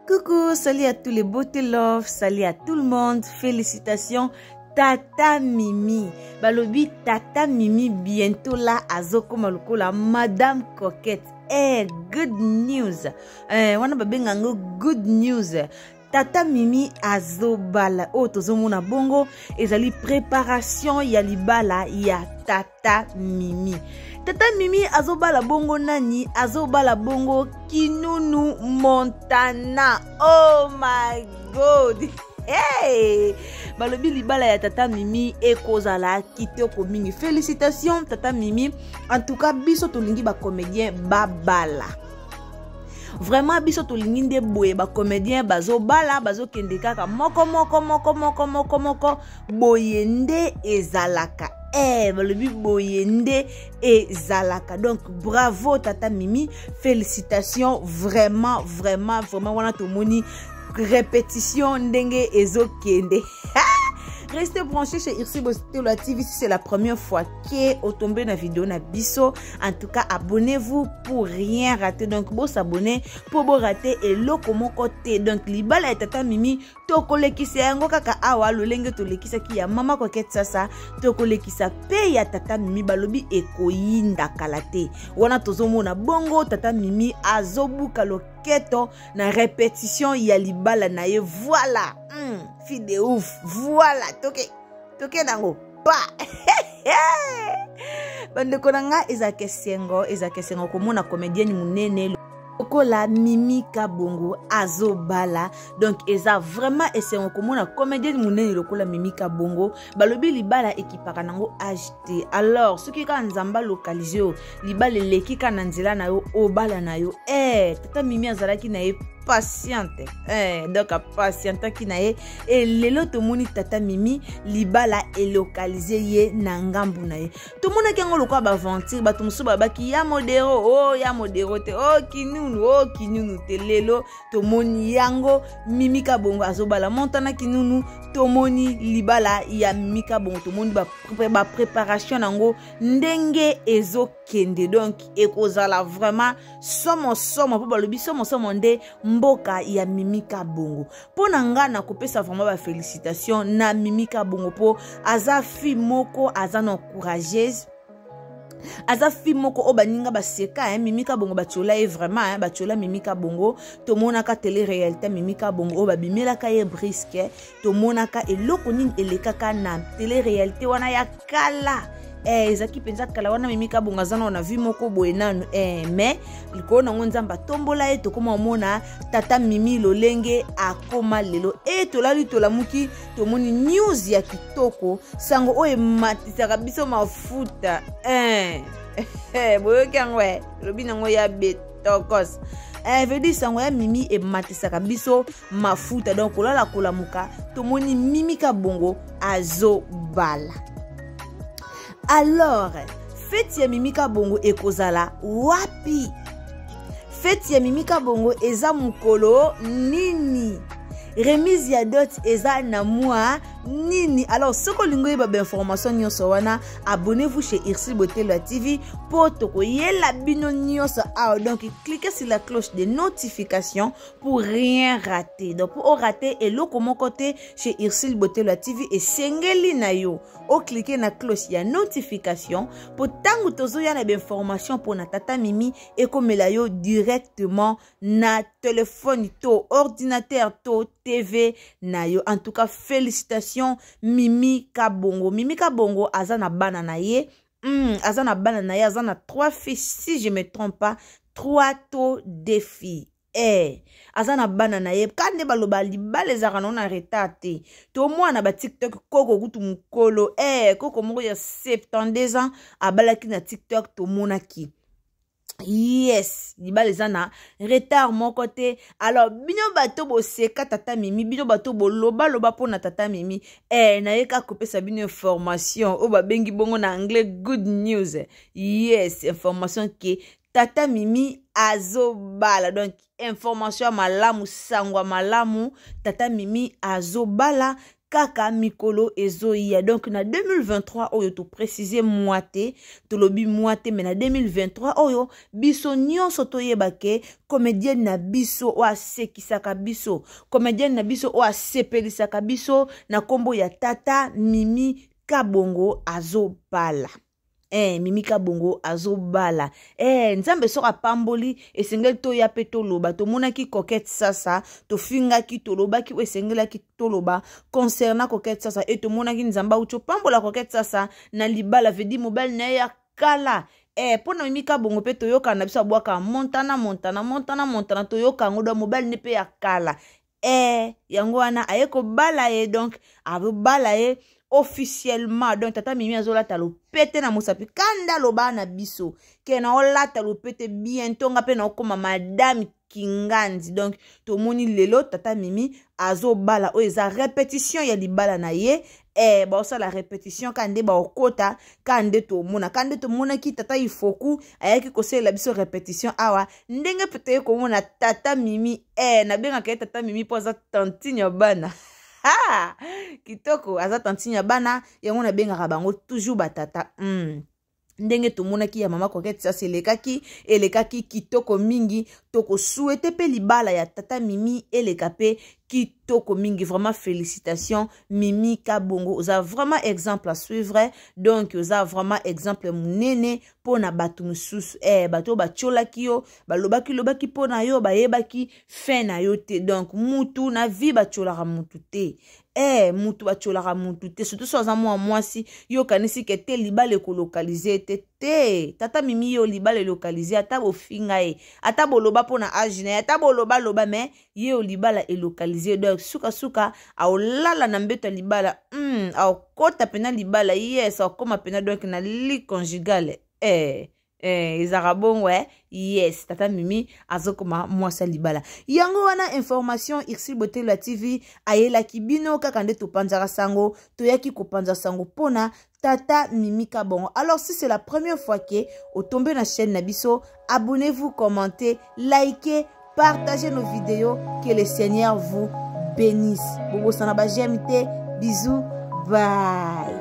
Coucou, salut à tous les beautés love, salut à tout le monde, félicitations Tata Mimi. Balobi Tata Mimi bientôt là azokoma lokola Madame Coquette. Eh, good news. Eh, wana babenga yango good news. Tata Mimi azobala oyo tozomona bongo ezali préparation ya libala ya Tata Mimi. Tata Mimi azobala bongo nani? Azobala bongo Kinunu Montana. Oh my God. Hey! Balobi libala ya Tata Mimi ekozala kitoko mingi. Félicitations Tata Mimi. En tout cas biso tolingi ba comédien babala. Vraiment biso tolingi nde boye ba comédien bazobala bazokende kaka moko moko moko moko moko moko boye nde ezalaka. Balobi boye nde ezalaka. Donc bravo Tata Mimi, félicitations vraiment vraiment vraiment. Wana tomoni répétition ndenge ezokende. Restez branchés chez Ursule Botelo TV si c'est la première fois que vous tombez dans la vidéo na biso. En tout cas, abonnez-vous pour rien rater. Donc, vous s'abonner pour vous rater et loko moko te. Donc, libala ya Tata Mimi, tokolekisa yango kaka awa lolenge tolekisaki ya mama Coquette sasa, tokolekisa pe ya Tata Mimi balobi ekoyinda kala te. Wana tozomona bongo Tata Mimi azobuka loketo na répétition ya libala na ye. Voilà. Fille de ouf. Voilà. Toke. Toke nango. Pa. Bandeko na nga ezalaka esengo, ezalaka esengo komona comédienne monene lokola Mimi Kabongo azobala. Donc eza vraiment esengo komona comédienne monene lokola Mimi Kabongo. Balobi libala ekipaka nango âge te. Alors soki kaka Nzambe localise yo, libala eleki kaka na nzela na yo, obala na yo. Tata Mimi azalaki na ye patiente. Donc patientaki na ye. Et lelo tomoni Tata Mimi libala elocaliser ye na ngambu na ye. Tomonaki yango lokola ba aventure, bato mosusu babaki ya modero, oh ya modero te, oh kinunu, oh kinunu te. Lelo tomoni yango Mimi Kabongo azobala Montana Kinunu, tomoni libala ya Mimi Kabongo, tomoni ba préparation nango ndenge ezokende. Donc ekozala vraiment somo somo, po balobi somo somo nde mboka ya Mimi Kabongo. Po na nga na kopesa vraiment ba félicitations na Mimi Kabongo po aza fille moko aza na courageuse. Aza fille moko oyo baninga baseka, hein, Mimi Kabongo batiola ye vraiment, hein, batiola Mimi Kabongo. Tomonaka télé-réalité Mimi Kabongo oyo babimelaka ye brisque, tomonaka eloko nini elekaka na télé-réalité wana ya kala. Ezalaki mpenza kala wana Mimi Kabongo aza nano na vie moko boye nanu, mais likolo nango Nzambe atombola ye, tokoma komona Tata Mimi lolenge akoma lelo. Tolali tolamuki tomoni news ya kitoko, sango oyo ematisaka biso mafuta. Boyoki yango, lobi nango ya betokos. Veut dire sango ya Mimi ematisaka biso mafuta. Donc kolala kolamuka tomoni Mimi Kabongo azobala. Alors fête ya Mimi Kabongo ekozala wapi? Fête ya Mimi Kabongo eza mokolo nini? Remise ya dot eza na mwa nini? Alors soki olingi oyeba ba information nyonso wana, abonnez-vous chez Ursule Botelo TV po tokoyela bino nyonso awa. Donc cliquez sur la cloche de notification pour rien rater. Donc pour rater eloko moko te chez Ursule Botelo TV, esengeli na yo o cliquer na cloche ya notification po tangu tozoya na ba information po na Tata Mimi ekomela yo directement na téléphone to ordinateur to TV na yo. En tout cas félicitations Mimi Kabongo. Mimi Kabongo aza na bana na ye. Aza na bana na ye, aza na 3 filles si je me trompe pas, 3 to 2 filles. Aza na bana na ye. Ka nde baloba libala ezalaka nango na retard te. Tomwana ba TikTok koko kutu mokolo, koko moko ya 72 ans abalaki na TikTok, tomonaki. Yes, libala eza na retard moko te. Alors bino bato boseka Tata Mimi, bino bato bolobaloba mpona Tata Mimi, nayeka kopesa bino information oyo babengi bongo na anglais good news. Yes, information ke Tata Mimi azobala. Donc information ya malamu, sango ya malamu, Tata Mimi azobala. Kaka mikolo ezoya, donc na 2023 oyo, toprécise mwa te, tolobi mwa te, mais na 2023 oyo biso nyonso toyeba ke comédienne na biso oyo asekisaka biso, comédienne na biso oyo asepelisaka biso na nkombo ya Tata Mimi Kabongo azobala. Mimi Kabongo azobala. Nzambe soki apamboli, esengeli toya mpe toloba. Tomonaki Coquette Sasa, tofingaki, tolobaki oyo esengelaki toloba concernant Coquette Sasa. E tomonaki Nzambe auti opambola Coquette Sasa na libala, vedi mobali na ye ya kala. Mpo na Mimi Kabongo mpe toyokana na biso, abwaka Montana, Montana, Montana, Montana, toyoka yango. Do mobali ne mpe ya kala, yango wana aye kobala ye, donc azobala ye officiellement. Donc Tata Mimi azolata lopete na mosapi. Kanda aloba na biso ke na olata lopete bientôt, nga mpe na okóma madame Kingandi. Donc tomoni lelo Tata Mimi azobala, oyo eza répétition ya libala na ye. Baosala répétition ka nde baokota, ka nde tomona, ka nde tomonaki Tata Ifoku ayaki kosalela biso répétition awa, ndenge mpe toye komona Tata Mimi. Nabengaka ye Tata Mimi mpo aza tantine ya bana. Ha! Kitoko, aza tantine ya bana, yango nabengaka bango toujours batata. Ndenge tomonaki ya mama Coquette Sasa elekaki, elekaki kitoko mingi. Tokosouhaiter mpe libala ya Tata Mimi eleka mpe kitoko mingi. Vraiment félicitation Mimi Kabongo, oza vraiment exemple à suivre. Donc oza vraiment exemple monene mpo na bato mosusu. Bato oyo batiolaki yo, balobaki lobaki mpo na yo, bayebaki fin na yo te. Donc mutu na vie batiolaka mutu te. Mutu batiolaka mutu te, surtout so aza mwa mwasi. Yo okanisi ke te libala ekolocaliser te te. Tata Mimi, yo libala elocaliser, ata bofinga ye, ata boloba mpo na age na ye, ata bolobaloba, mais ye oyo libala elocaliser. Donc sukasuka aolala na mbeto ya libala, aokɔta mpena libala, yes, aokóma mpena donc na lit conjugale. Ezalaka bongo. Yes, Tata Mimi azokoma mwasi ya libala. Yango wana information Ursule Botelo ya TV ayelaki bino. Kaka nde topanzaka sango, toyaki kopanza sango mpona Tata Mimi Kabongo. Alors si c'est la première fois ke otombe na chaîne na biso, abonnez-vous, commentez, likez, partagez nos vidéos. Que le Seigneur vous bénisse. Bobosana ba j'aime te. Bisous, bye.